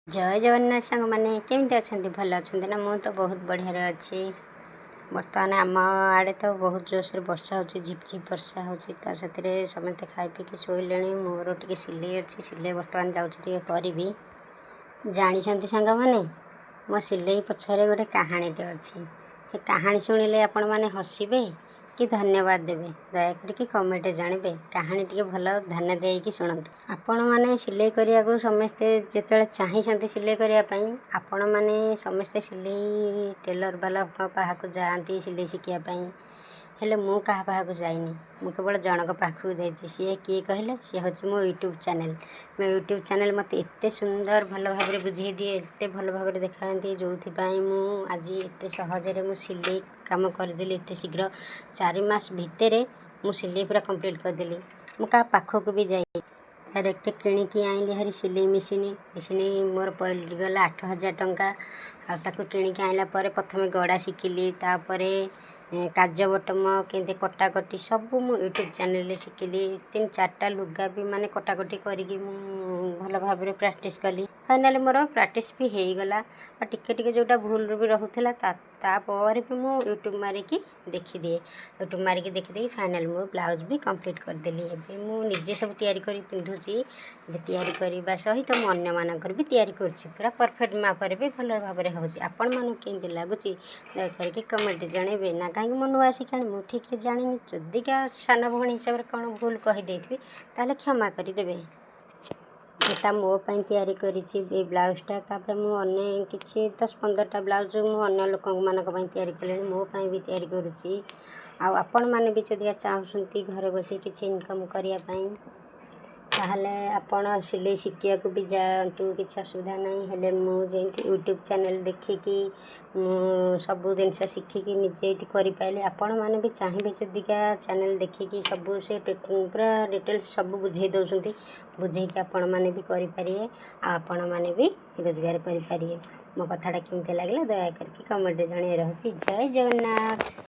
ଜୟ ଜଗନ୍ନାଥ ସାଙ୍ଗମାନେ, କେମିତି ଅଛନ୍ତି? ଭଲ ଅଛନ୍ତି ନା? ମୁଁ ତ ବହୁତ ବଢ଼ିଆରେ ଅଛି। ବର୍ତ୍ତମାନ ଆମ ଆଡ଼େ ତ ବହୁତ ଜୋରସୋରେ ବର୍ଷା ହେଉଛି, ଝିପ୍ ଝିପ୍ ବର୍ଷା ହେଉଛି। ତା ସାଥିରେ ସମସ୍ତେ ଖାଇ ପିଇକି ଶୋଇଲେଣି। ମୋର ଟିକେ ସିଲେଇ ଅଛି, ସିଲେଇ ବର୍ତ୍ତମାନ ଯାଉଛି ଟିକେ କରିବି। ଜାଣିଛନ୍ତି ସାଙ୍ଗମାନେ, ମୋ ସିଲେଇ ପଛରେ ଗୋଟେ କାହାଣୀଟେ ଅଛି। ସେ କାହାଣୀ ଶୁଣିଲେ ଆପଣମାନେ ହସିବେ କି ଧନ୍ୟବାଦ ଦେବେ, ଦୟାକରିକି କମେଣ୍ଟରେ ଜଣାଇବେ। କାହାଣୀ ଟିକେ ଭଲ ଧ୍ୟାନ ଦେଇକି ଶୁଣନ୍ତୁ। ଆପଣମାନେ ସିଲେଇ କରିବାକୁ ସମସ୍ତେ ଯେତେବେଳେ ଚାହିଁଛନ୍ତି ସିଲେଇ କରିବା ପାଇଁ, ଆପଣମାନେ ସମସ୍ତେ ସିଲେଇ ଟେଲର୍ ବାଲାଙ୍କ ପାଖକୁ ଯାଆନ୍ତି ସିଲେଇ ଶିଖିବା ପାଇଁ। ହେଲେ ମୁଁ କାହା ପାଖକୁ ଯାଇନି, ମୁଁ କେବଳ ଜଣଙ୍କ ପାଖକୁ ଯାଇଛି। ସିଏ କିଏ କହିଲେ? ସିଏ ହେଉଛି ମୋ ୟୁଟ୍ୟୁବ୍ ଚ୍ୟାନେଲ୍। ମୋ ୟୁଟ୍ୟୁବ୍ ଚ୍ୟାନେଲ୍ ମୋତେ ଏତେ ସୁନ୍ଦର ଭଲ ଭାବରେ ବୁଝେଇ ଦିଏ, ଏତେ ଭଲ ଭାବରେ ଦେଖାନ୍ତି, ଯେଉଁଥିପାଇଁ ମୁଁ ଆଜି ଏତେ ସହଜରେ ମୁଁ ସିଲେଇ କାମ କରିଦେଲି। ଏତେ ଶୀଘ୍ର 4 ମାସ ଭିତରେ ମୁଁ ସିଲେଇ ପୁରା କମ୍ପ୍ଲିଟ୍ କରିଦେଲି। ମୁଁ କାହା ପାଖକୁ ବି ଯାଇ ଡାଇରେକ୍ଟ କିଣିକି ଆଣିଲି ହାରି ସିଲେଇ ମେସିନ୍। ମେସିନ୍ ମୋର ପଡ଼ିଗଲା 8000 ଟଙ୍କା। ଆଉ ତାକୁ କିଣିକି ଆଣିଲା ପରେ ପ୍ରଥମେ ଗଡ଼ା ଶିଖିଲି, ତାପରେ କାଜ ବଟମ କେମିତି କଟାକଟି ସବୁ ମୁଁ ୟୁଟ୍ୟୁବ୍ ଚ୍ୟାନେଲ୍ରେ ଶିଖିଲି। ତିନି ଚାରିଟା ଲୁଗା ବି ମାନେ କଟାକଟି କରିକି ମୁଁ ଭଲ ଭାବରେ ପ୍ରାକ୍ଟିସ୍ କଲି। ଫାଇନାଲି ମୋର ପ୍ରାକ୍ଟିସ୍ ବି ହେଇଗଲା। ଆଉ ଟିକେ ଟିକେ ଯେଉଁଟା ଭୁଲ ବି ରହୁଥିଲା, ତାପରେ ବି ମୁଁ ୟୁଟ୍ୟୁବ୍ ମାରିକି ଦେଖିଦିଏ। ୟୁଟ୍ୟୁବ୍ ମାରିକି ଦେଖିଦେଇକି ଫାଇନାଲି ମୁଁ ବ୍ଲାଉଜ୍ ବି କମ୍ପ୍ଲିଟ୍ କରିଦେଲି। ଏବେ ମୁଁ ନିଜେ ସବୁ ତିଆରି କରି ପିନ୍ଧୁଛି। ଏବେ ତିଆରି କରିବା ସହିତ ମୁଁ ଅନ୍ୟମାନଙ୍କର ବି ତିଆରି କରୁଛି। ପୁରା ପରଫେକ୍ଟ ମାପରେ ବି ଭଲ ଭାବରେ ହେଉଛି। ଆପଣମାନଙ୍କୁ କେମିତି ଲାଗୁଛି, ଦୟାକରିକି କମେଣ୍ଟ ଜଣାଇବେ ନା। କାହିଁକି ମୁଁ ନୂଆ ଶିଖାଣି, ମୁଁ ଠିକ୍ରେ ଜାଣିନି। ଯଦିକା ସାନ ଭଉଣୀ ହିସାବରେ କ'ଣ ଭୁଲ କହିଦେଇଥିବି, ତାହେଲେ କ୍ଷମା କରିଦେବେ। ଏଟା ମୋ ପାଇଁ ତିଆରି କରିଛି ଏଇ ବ୍ଲାଉଜ୍ଟା। ତାପରେ ମୁଁ ଅନ୍ୟ କିଛି 10-15ଟା ବ୍ଲାଉଜ୍ ମୁଁ ଅନ୍ୟ ଲୋକମାନଙ୍କ ପାଇଁ ତିଆରି କଲିଣି, ମୋ ପାଇଁ ବି ତିଆରି କରୁଛି। ଆଉ ଆପଣମାନେ ବି ଯଦି ଚାହୁଁଛନ୍ତି ଘରେ ବସି କିଛି ଇନକମ୍ କରିବା ପାଇଁ, ତାହେଲେ ଆପଣ ସିଲେଇ ଶିଖିବାକୁ ବି ଯାଆନ୍ତୁ, କିଛି ଅସୁବିଧା ନାହିଁ। ହେଲେ ମୁଁ ଯେମିତି ୟୁଟ୍ୟୁବ୍ ଚ୍ୟାନେଲ୍ ଦେଖିକି ମୁଁ ସବୁ ଜିନିଷ ଶିଖିକି ନିଜେ ଏଇଠି କରିପାରିଲି, ଆପଣମାନେ ବି ଚାହିଁବେ ଯଦିକା ଚ୍ୟାନେଲ୍ ଦେଖିକି ସବୁ ସେ ପୁରା ଡିଟେଲ୍ସ ସବୁ ବୁଝେଇ ଦେଉଛନ୍ତି। ବୁଝେଇକି ଆପଣମାନେ ବି କରିପାରିବେ ଆଉ ଆପଣମାନେ ବି ରୋଜଗାର କରିପାରିବେ। ମୋ କଥାଟା କେମିତି ଲାଗିଲା, ଦୟାକରିକି କମେଣ୍ଟରେ ଜଣାଇ। ରହୁଛି, ଜୟ ଜଗନ୍ନାଥ।